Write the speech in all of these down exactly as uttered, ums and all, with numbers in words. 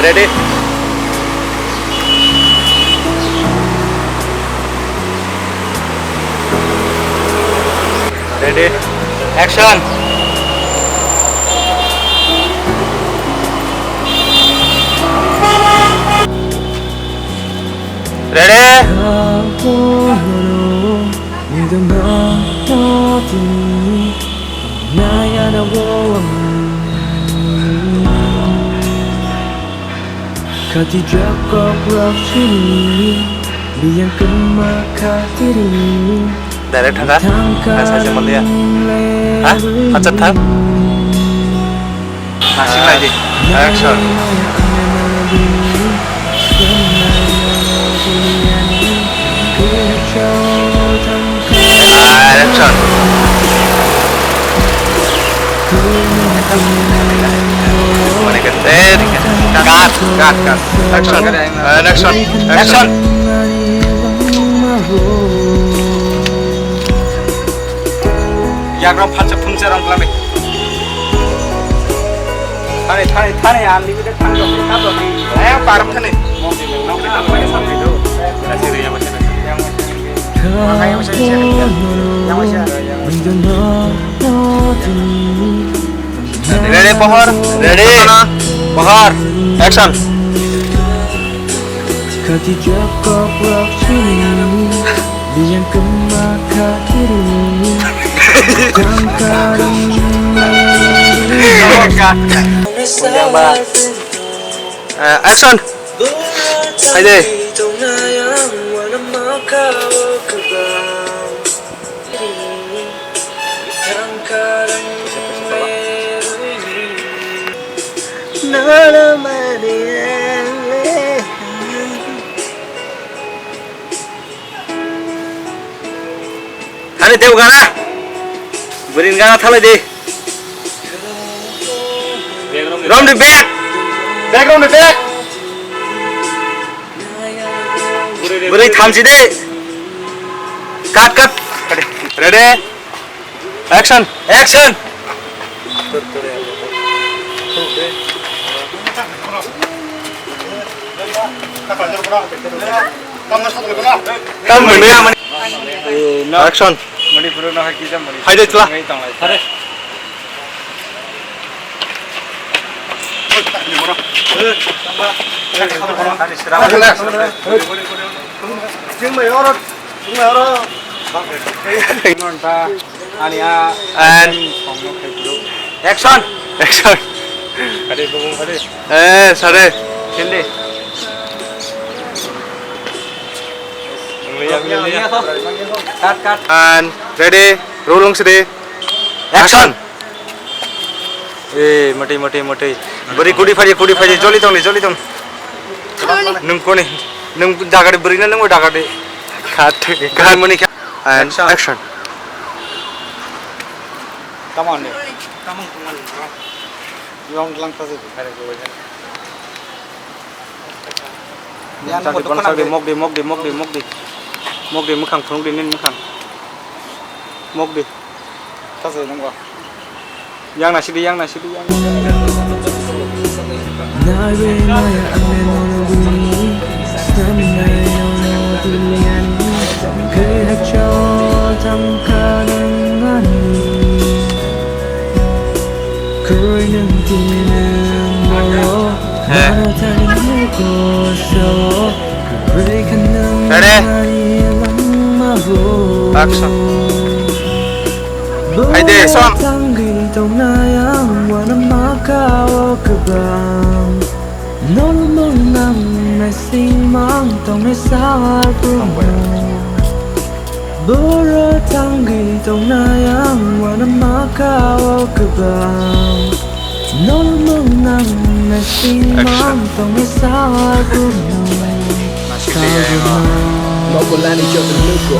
Ready? Ready? Action! Ready? Khati jak kok rok chini, biyang kema khatiri. Direct thangkha? Thangkha. Asa se manliya. Ha? Acha thang. Nasing lagi. Action. Direction. Cut, cut, cut. Action. Action. Action. Yagram phatsa phungsa rong klamai. Thani, thani, thani, unlimited thani rok, thani rok. Ayang param thani. Ready, pohor. Ready. Pohor. Action. Khati jak kok rok chini, biyang kema khatiri. Tangka rong. Eh, action. Hai de. Hani teo gana. Burin gana thalai de. Rom de bag. Bag rom de bag. Bwrwi thamchi de. Cut, cut. Ready? Action. Action. Tam mani. Action. Hai de chla. And action. Action. Eh, sare. Cut, cut. And ready, roll on side. Action. Eh, mati, mati, mati. Beri kudi phai, kudi phai, joli tong, joli tong. Nung koni, nung dagadi beri na nung dagadi. Cut, cut. Mani. And action. Action. Come on, come on, come on, bro. Long lang ta se. Yan mo dukhan mokdi, mokdi, mokdi, mokdi. Mokdi, mwkhang phunukdi nini mwkhang. Mokdi. Kasai nungwa. Yang nasidi, yang nasidi, yang. Ready? Action. Hai de, son. Tangwi tongnai ang uanama kao kwbang. Nolmung nang naising mang tongnai sal pungno. Boro tangwi tongnai ang uanama kao kwbang. Nolmung nang naising mang tongnai sal pungno. Action. Sal pungno. Mokolani joto luko.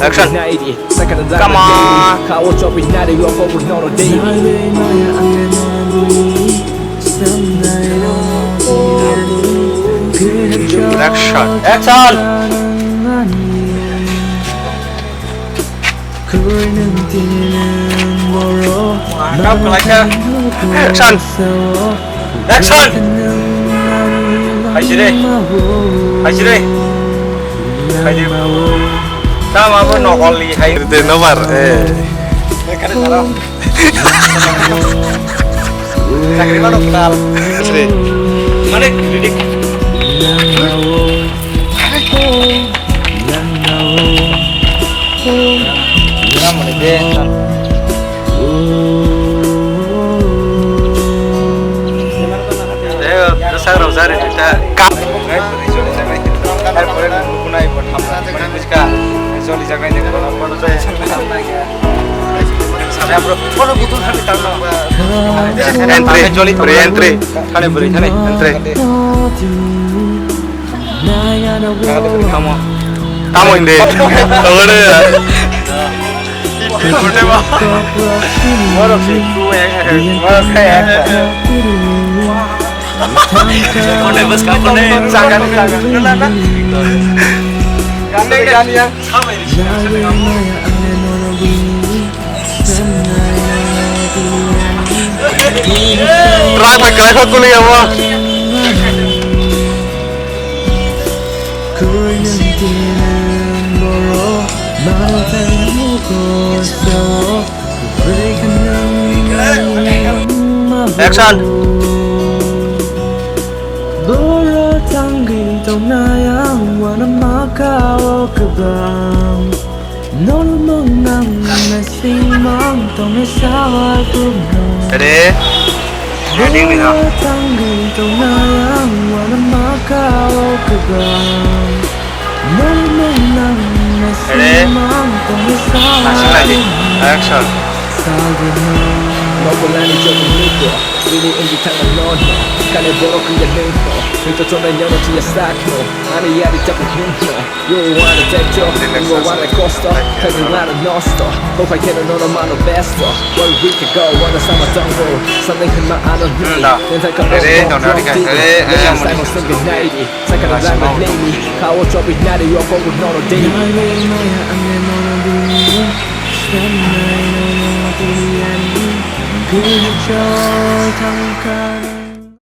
Action. Come on. Action. Action. Action. Action. Hai sire. Hai sire. Hai sire. Tama bo nokol li hai. De nobar. Eh. Chakri mano kal. Malik, didik. Malik. Malik. Dari kita ka. Tarpore nuknai bo thamna mane bujka. Joli jagai de kono kono jai. Entry, joli entry, entry. Thane bwrwi thane entry. Tamo. Tamo hindi. Ore. Borok si tu ek, borok si ek. Kone bas ka kone. Jagan, jagan. Nana, nana. Gani, gani ya. Rak tak kena kau kuliah apa? Action. Boro tangwi tongnai ang uanama kao kwbang. Nolmung nang nasing mang tongwi sawa kumno. Ready? Ready, Mina. Boro tangwi tongnai ang uanama kao kwbang. Nolmung nang nasing mang tongwi sawa kumno. Action. Nobulani joto nukgo, bini wngwi thangma nono. Kale borok wngya nwngno, nwngto chonai nono chiya sakno. Ani yari tapu himno, you wanna take job, you wanna costo, kagwi mano nosto. Hopai keno nono mano besto, one week ago, wana sama tongo. Something hima ano nini, then take a long walk from Didi. Then I start on Sunday night, sakana lama nini. Kawo chopi nari yo kogo nono daily. Maya ang nono bini. Sanai nono bini ani. Kujo tangkana.